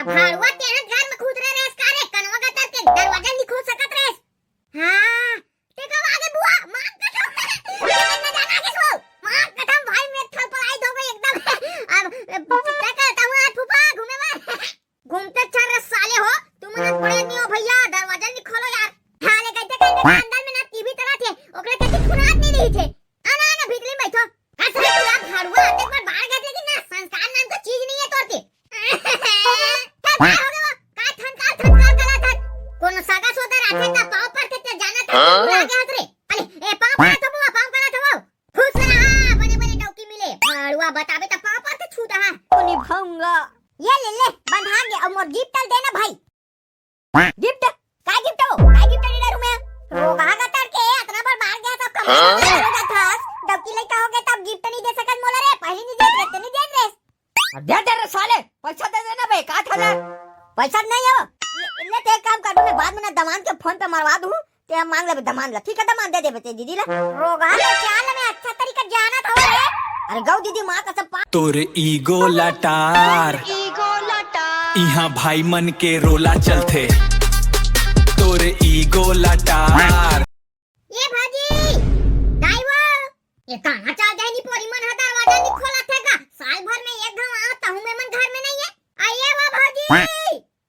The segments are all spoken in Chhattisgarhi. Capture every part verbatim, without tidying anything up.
भाड़ुआ तेहा घर में खुसरे रहेस का रे, कनवा गतर के दरवाजा नी खोल सकत रहेस। हाँ, ते कब आगे बुआ, मार कसम। ते न जाना आगे सो, मार कसम भाई, मैं थलपलाई दो गई एकदम। अब ते कहता हूँ आज फूफा घूमे में। घूमते चल रहे साले हो, तुम मन बड़े नहीं हो भैया, दरवाजा नी खोलो यार। हाँ, ले कहते कहते अंदर में ना टीवी चला थे, ओकरे कहते सुनात नहीं रही थे। आना, आना, भीतरी में बैठो। कस रे तू, आप भाड़ुआ, आते पर बाहर गए, लेकिन ना, संस्कार नाम का चीज नहीं है तोर के। तब क्या हो गया? का थनकार, थनकार करा था? कोनो सगा सोदर आथे ता पाँव पर के ते जाना था, हाँ? तू लागे हाथ रे। अरे, ए, पाँव पर तो बुआ, पाँव पर तो वो। खुश रहा, बने बने डौकी मिले। भाड़ुआ बताबे ता पाँव पर तो छूटा है। तो निभाऊंगा। ये ले ले, बंधा के, अब मोर गिफ्ट देना भाई। गिफ्ट? काय गिफ्ट हो? काय गिफ्ट नहीं डरू मैं? रोगहा गतर के, अतना बार बाहर गया, सब कमाई हाँ? करने जात हस। डौकी लइका हो गए, तब गिफ्ट नहीं दे सकत मोला रे, पहली नहीं देत रे, ते नहीं देत रे। अब दे दे रे साले, पैसा दे देना बे, का था ना? पैसा नहीं हो? ले, ले ते एक काम कर, मैं बाद में ना दमान के फोन पे मरवा दूँ, ते हम मांग लेबे दमान ला, ठीक है, दमान दे देबे ते दीदी ला। रोगहा तो चाल में अच्छा तरीका जानत हो रे। अरे गौ दीदी, माँ कसम पा- तोर ईगो लटार। इहाँ भाई मन के रोला चलथे। तोर ईगो लटार। ये भाजी, दाई वो, ये कहाँ चल जाए नी पोरी मन ह दरवाजा नी खोलत हे का? साल भर में एक घाव आओ तहु में मन घर में नहीं है। आइए वो भाजी,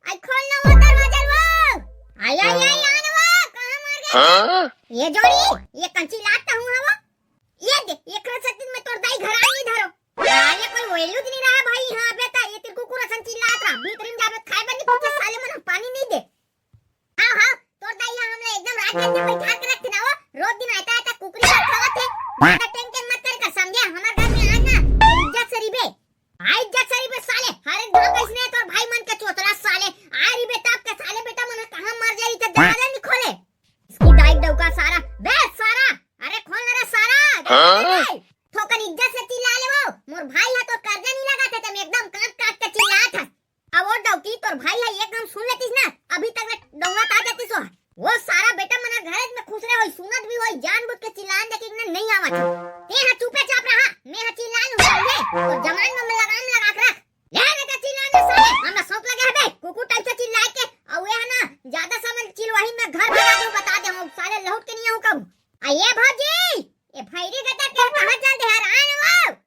आई खोल ना वो दरवाजा वो। आई, आई, आई, आना वो, कहाँ मार गए? हाँ? ये जोड़ी, ये कंची लात तहु है वो। ये दे, ये कर सकती मैं तोर दाई घर आ नहीं धरो। अरे कोई वैल्यू नहीं रहा भाई यहाँ पे ता, ये तेरे कुकुर असन चिल्लात रहा। भीतर में जाबे खाए बनी कुछ साले मन पानी नहीं दे। हाँ, हाँ, तोर दाई यहाँ हमला एकदम रात भर के बैठा के रखते ना वो। रोज दिन आता आता कुकरी का खावत है। ज्यादा टेंशन मत कर कर समझे, हमारे घर में आज ना इज्जत से रिबे। हाँ, इज्जत से रिबे साले, हर एक गाँव का इसने तोर भाई मन के चोतरा साले। आ रिबे ताप के साले बेटा मन कहाँ मर जाई तो दरवाजा नहीं खोले। इसकी दाई डौका सारा, बे सारा, अरे खोल ना रे सारा, हाँ? अरे, थोकन इज्जत से चिल्ला ले वो, मोर भाई है तो कर्जा नहीं लगा था, तुम एकदम काट काट के चिल्ला था। अब वो डौकी तोर भाई है, एक हम सुन लेतीस ना, अभी तक मैं डौंगा ता जातीस वो। वो सारा बेटा मना घर में खुसरे होई, सुनत भी होई, जानबूझ के चिल्लान दे कि ना नहीं आवत है। ते हा चुपे चाप रहा, मैं हा चिल्लान हूँ समझे? तो जमान में लगाम लगा के रख। ले रे का चिल्लान दे साले, हमरा शौक लगे हबे, कुकुर टाइप से चिल्लाए के, और ये है ना, ज्यादा समय चिल्लाही मैं घर भगा दूँ, बता दे हम साले लौट के नहीं आऊँ कहूँ। आ ये भौजी, ये भैरी गटर के कहाँ चल दे हर आन वो।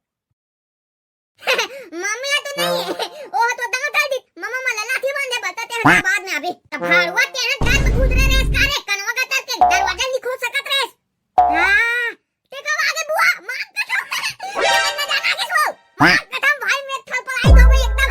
मम्मी तो नहीं है, ओ तो दांव डाल दी। मम्मा मला लाठी बांधे बताते हैं बाद में अभी। तब भाड़ुआ तेरे घर में घुस रहे रे सारे कनवा गटर के दरवाजा नहीं खोल सकत रे। हाँ, ते कब आगे बुआ, मार कसम। ते न जाना आगे सो। मार कसम भाई, मैं थलपलाई दो गई एकदम।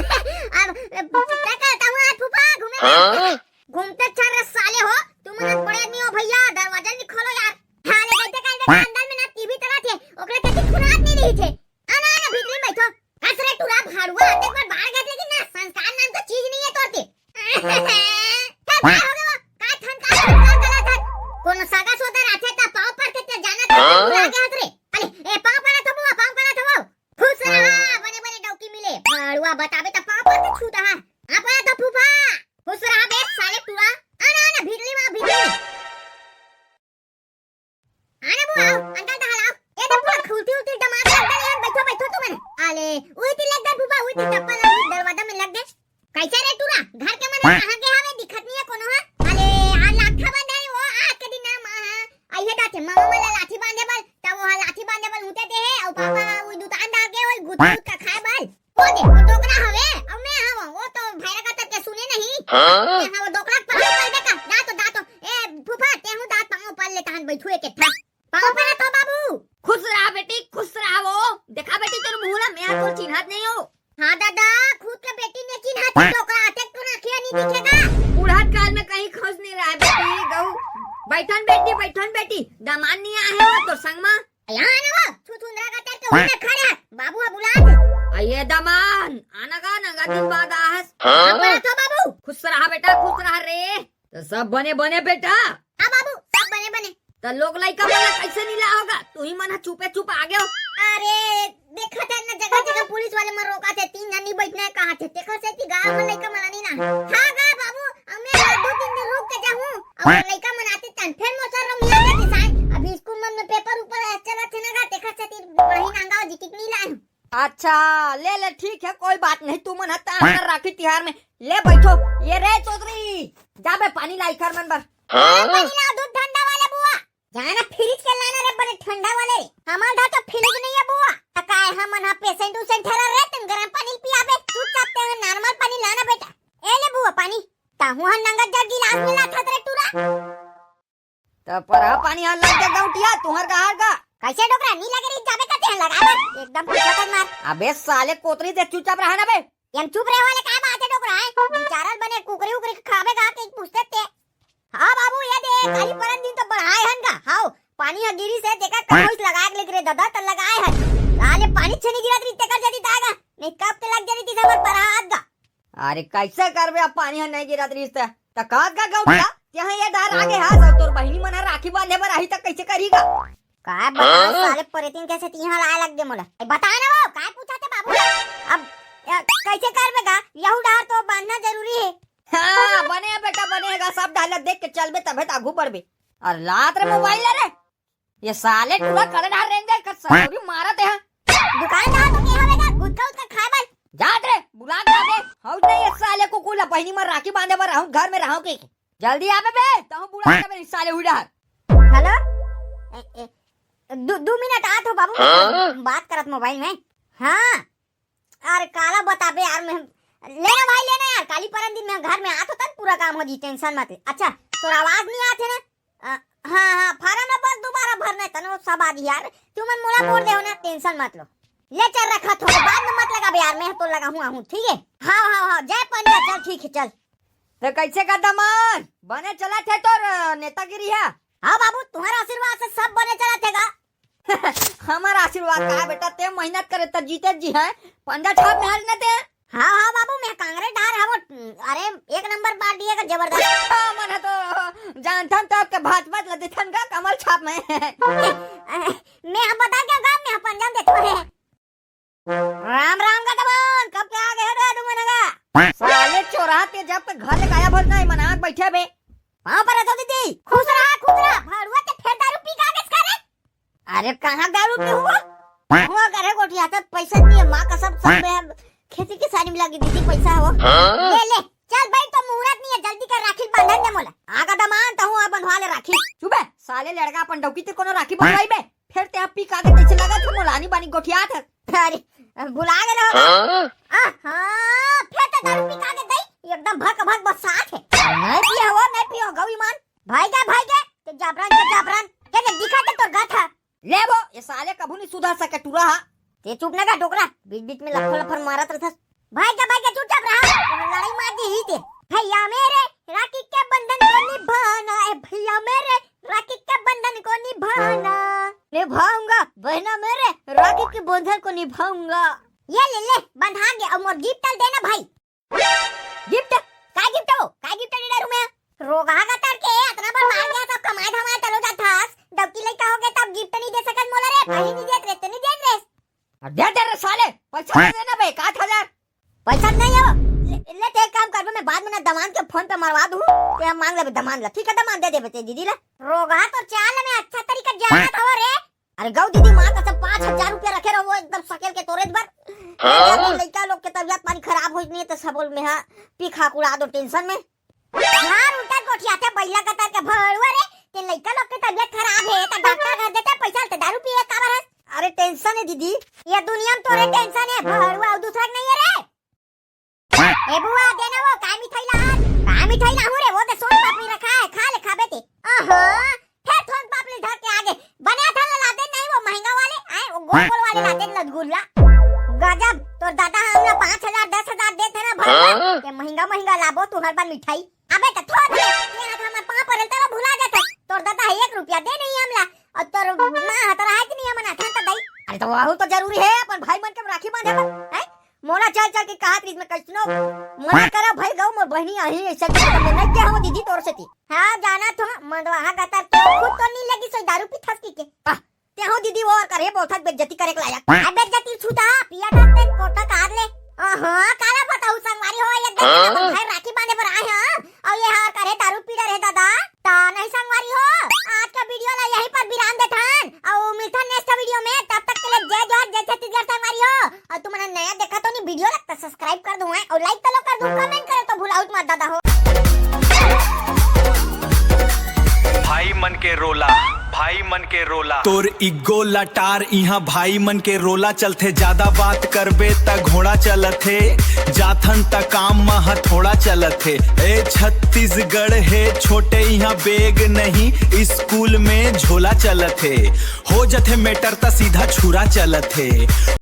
अब ते कहता हूँ आज फूफा घूमे। हाँ? घूमते चल रहे साले हो, तुम मन बड़े आदमी हो भैया, दरवाजा नहीं खोलो यार। हाँ, ले कहते कहते अंदर में ना टीवी चला थे, ओकरे कहते सुनात नहीं रही थे। आना, आना, भीतरी में बैठो। कस रे टूरा भाड़ुआ, आते पर बाहर गए, लेकिन ना, संस्कार नाम का चीज नहीं है तोर के। तब क्या हो गया? का थन, का थन, का गला थन? कोनो सगा सोदर आथे, ता पाँव पर के ते जाना था, हाँ? तू लागे हाथ रे। अरे, ए, पाँव पड़ा तो बुआ, पाँव पड़ा तो वो। खुश रहा, बने बने डौकी मिले। भाड़ुआ बताबे, ता पाँव पर के छूटा है। हाँ, पड़ा तो फूफा। खुश रहा बे, साले टूरा। आना, आना, भीतरी में, भीतरी में। आना बुआ, आओ, अंदर टहल आओ। ये तो पूरा खुलती उलती दमाद लग गई है, बैठो, बैठो तुमन। अले, उही ती लग गए फूफा, उही ती चप्पल अभी दरवाजा में लग गए। कैसे रे टूरा, घर के मन कहाँ के हवे, दिखत नहीं है कोनो हा? अले, आ लाठा बांधे है, वो आज के दिन ना माँ हा, आइए दाते, मामा मन ला लाठी बांधे बल, तब वो हा लाठी बांधे बल उठे दे है, और पापा वो दुकान डाल के वो गुद गुद का खाए बल। वो दे, वो डोकरा हवे, अउ मैं हवं, वो तो भैरा का तक के सुने नहीं। हाँ? मैं हवं डोकरा के पाँव पर देखा, दातो, दातो, ए, फूफा, तेहू दात पाँव पर ले तहन बैठू एक ठा। पाँव पर तो बाबू। खुश रहा बेटी, खुश रहा वो। देखा बेटी, तोर मुँह ला मैं तोर चिन्हत नहीं हो। हाँ दादा, खुद के बेटी ने चिन्हत है, डोकरा आते तो ना खिया नहीं दिखेगा। बुढ़त काल में कहीं खुश नहीं रहा बेटी, गऊ। बैठन बेटी, बैठन बेटी, दामाद नहीं आए हो तो संग मा। यहाँ आना वो, छुछुंदरा का तेरे के उन्हें खड़े हैं। बाबू अब बुला दे। आइए दमान, आना का नंगा दिन बाद आहस। हाँ? हाँ, तो बाबू। खुश रहा बेटा, खुश रहा रे। तो सब बने बने बेटा। हाँ बाबू, सब बने बने। तो लोग लइका मन ला कैसे नहीं ला होगा? तू ही मन ह चुपे चुप आ गयो। अरे, देखा था ना जगह जगह पुलिस वाले मन रोका थे, तीन जन नहीं बैठना है कहा थे। देखा से कि गाँव में लइका मन नहीं ना। हाँ गा बाबू, अब मैं दो तीन दिन रुक के जाऊँ। और लइका मन आते तन फिर मोसर रंग मिला के दिसाए। अभी स्कूल मन में पेपर ऊपर चलत थे ना गा, देखा से ती वही नांगा जी कितनी लाए। अच्छा, ले ले, ठीक है, कोई बात नहीं। तुमन ह तार कर राखी तिहार में ले बैठो। ये रे चौधरी, जा बे पानी ला इखर मन बर। हाँ? पानी ला, दूध ठंडा वाला बुआ। जाना फ्रिज के लाना रे, बने ठंडा वाले रे। हमार घर तो फ्रिज नहीं है बुआ। त काय हमन हा पेशेंट उसेंट हरा रे, तुम गरम पानी पियाबे। चुपचाप ते नॉर्मल पानी लाना बेटा। ए ले बुआ पानी। ताहू हा नंगा जग गिलास में लाथत रे टूरा। त परहा पानी हा लग जा गौटिया, तुहर का हार का? कैसे डोकरा, नी लगे रही जाबे करते हैं लगाए बर। एकदम कुछ मत मार। अबे साले कोतरी दे, चुपचाप रहा ना बे। हम चुप रहे वाले काय बात है डोकरा है? बिचारल बने कुकरी उकरी खाबे गा के पूछते ते। हाँ बाबू, ये दे, काली परन दिन तो बढ़ाए हन गा। हाओ, पानी ह गिरी से जेकर कहोइस लगाए के लेके रे दादा, त लगाए हन। साले पानी छनी गिरत रही, तेकर जदी दागा। नहीं कब के लग जदी तीस हमर परहा हाथ गा। अरे कैसे करबे, अब पानी ह नहीं गिरत रहिस त, त कहत गा गौटिया, तेहा ये डहर आगे हा, सब तोर बहिनी मन ह राखी बांधे बर आही त कैसे करही गा? काय बता साले परेतिन कैसे तिहा लाए लग दे मोला। ए, बता ना वो, काय पूछा थे बाबू? अब ए, कैसे करबे गा? यहू डहर तो बांधना जरूरी है। हाँ, बने है बेटा, बने है गा, सब डालत देख के चलबे तभे त आगू बढ़बे। अउ लात रे मोबाइल ला रे। ये साले टूरा करे डहर रेंग दे, कर ससुरी मारत है। दुकान डहर तो के हवे गा, गुटखा उटखा खाए बर। जात रे, बुला के आबे। हौ नहीं ये साले कुकुर ला बहिनी म राखी बांधे बर रहूं, घर में रहूं के। जल्दी आबे बे, तहूं बुला के बे साले हुई डहर। हेलो? ए, ए, दू, दू मिनट आत हो बाबू, हाँ? बात करत मोबाइल में। हाँ। अरे काला बताबे यार, मैं, लेना भाई लेना यार, काली परन दिन मैं घर में आत होता न, पूरा काम हो जी, टेंशन मत ले। अच्छा, तोर आवाज नहीं आत है ना? अ, हाँ, हाँ, फार्म ला बस दोबारा भरना है, तनो सब आ जी यार। तुमन मोला मोड़ दे हो ना, टेंशन मत लो। ले चल रखा थोड़ा, बाद में मत लगाबे यार, मैं तो लगा हूँ, आहूँ, ठीक है? हाँ, हाँ, हाँ, जय पंजा, चल ठीक है, चल। तो कैसे का दमान? बने चलत है तोर, अ, नेतागिरी है? हाँ बाबू, तुम्हारा आशीर्वाद से सब बने चलत है गा। हमारा आशीर्वाद का है बेटा, ते मेहनत करे त जीते जी है, पंजा छाप में हल न ते। हाँ, हाँ बाबू, मैं कांग्रेस डहर हवो, अरे एक नंबर पार्टी है का जबरदस्त। हाँ, मन है तो जानथन तो के भाजपा ल देथन का कमल छाप में। मैं हम बता क्या गा, मैं पंजा देथों है। राम राम गा दमान, कब के आ गए रे तुमन गा? साले चोरहा ते जब के घर ले गायब हो नहीं मनाक बैठे बे। पाँव पर तो दीदी, खुश रहा, खुश रहा, भड़ुआ ते फेर दारू पी के आ गेस का रे? अरे कहाँ दारू पी हुआ? हुआ करे गोठिया त पैसा नहीं है, माँ कसम सब बे खेती किसानी में लगी दीदी पैसा हो। हाँ? ले ले, चल भाई तो मुहूर्त नहीं है, जल्दी कर राखी बांधन दे मोला। आ गा दमान तहूँ आ बंधवा ले राखी। चुप बे, साले लड़का अपन डौकी ते कोनो राखी बंधवाई बे। फेर ते पी का के तैसे लगा थे मोला आनी बानी गोठिया थे। अरे, भुला गेलो। हाँ? आहा, फेर त दारू पी का के दई, एकदम भक भक बसात है। नहीं पिया हो, नहीं पिया हो, गौ ईमान। भाई गे, भाई गे, ते जाबरन, ते जाबरन, के जे दिखा ते तोर गत हा। ले वो, ये साले कभू नहीं सुधर सके टूरा हा। ते चुप ना गा डोकरा, बीच बीच में लफर लफर मारत रहथस। भाई गे, भाई गे, चुपचाप रहा, लड़ाई मार दी ही ते। भैया मेरे, राखी के बंधन को निभाना है, भैया मेरे, राखी के बंधन को निभाना। निभाऊंगा, बहना मेरे, राखी के बंधन को निभाऊंगा। ये ले ले, बंधा गे, अउ मोर गिफ्ट ल देना भाई। गिफ्ट? काय गिफ्ट हो? काय गिफ्ट ले डारू मैं? रोगहा गतर के, अतना बार मार गया, सब कमाए धमाए तलो जाथस। डौकी लइका हो गए, तब गिफ्ट नहीं दे सकत मोला रे, पही नहीं देत रे, ते नहीं देत रे। अरे दे दे रे साले, पैसा दे देना बे, एक आठ हजार। पैसा नहीं हो। ले, ले ते एक काम करबे, मैं बाद में ना दमान के फोन पे मरवा दूँ, ते हम मांग लेबे दमान ला, ठीक है? दमान दे देबे ते दीदी ला। रोगहा तो चाल में अच्छा तरीका जानत हवो रे। अरे गौ दीदी, माँ कसम, पाँच हजार रुपया रखे रहो, वो एकदम सकेल के तोरे बर। हाँ? अरे, लइका लोग के तबियत पानी खराब होई नहीं तो सब बोल में हाँ, पी खा के उड़ा दो टेंशन में। यार उल्टा गोठिया थे बैला गतर के भड़ुआ रे, ते लइका लोग के तबियत खराब है, त डॉक्टर घर देते पैसा लेते दारू पिए काबर है? अरे टेंशन है दीदी। ये दुनिया में तोरे टेंशन है भड़ुआ, अउ दूसरा के नहीं है रे। ए बुआ, दे ना वो, काय मिठाई ला? काय मिठाई लाहूं रे, वो दे सोन पापड़ी रखा है, खा ले, खाबे ते। ओहो, फेर सोन पापड़ी धर के आगे। बने ठन ला दे नहीं वो महंगा वाले, आए वो गोल गोल वाले ला दे रसगुल्ला। गजब, तोर दादा हमला पाँच हजार, दस हजार देथे ना भर हाँ? के महंगा महंगा लाबो तुहर बर मिठाई। अबे त थोड़ दे, ये हाथ हमर पाँव परे तला भुला जाता। तोर दादा है एक रुपया दे नहीं हमला, और तोर माँ हतरा है कि नहीं हमन आथन त दई। अरे तो वहू तो जरूरी है अपन भाई मन के राखी बांधे बर, हैं? मोला चल चल के कहत रहिस मैं कइसनो मना करा भाई गौ मोर बहिनी आही ऐसे के मैं नहीं के हम दीदी तोर सेती। हाँ जाना तो मंदवाहा गतर के खुद तो नहीं लगी सोई दारू पी थस की के। आह, तेहो दीदी वो करे बोलथस बेइज्जती करे के लायक। आ बेइज्जती छूता पिया डरते कोटा काट ले। अहाँ काला बताऊ संगवारी हो ये देख अपन भाई राखी बांधे बर आए हैं। अउ ये हार करे दारू पी डरे दादा। ता नहीं संगवारी हो, आज का वीडियो ला यहीं पर विराम देथन। अउ मिलथन नेक्स्ट वीडियो में, तब तक के लिए जय जोहार, जय छत्तीसगढ़ संगवारी हो। अउ तुमन नया देखा तो नहीं वीडियो ला त सब्सक्राइब कर दो हैं, अउ लाइक तलो कर दो, कमेंट करे तो दादा हो। भाई मन के रोला, भाई मन के रोला। तोर इग्गो लटार इहाँ भाई मन के रोला चलथे। ज्यादा बात करबे त घोड़ा चलथे, जाथन त काम म हथौड़ा चलथे। ए छत्तीसगढ़ हे छोटे, इहाँ बेग नहीं, स्कूल में झोला चलथे। हो जथे मैटर त सीधा छुरा चलथे।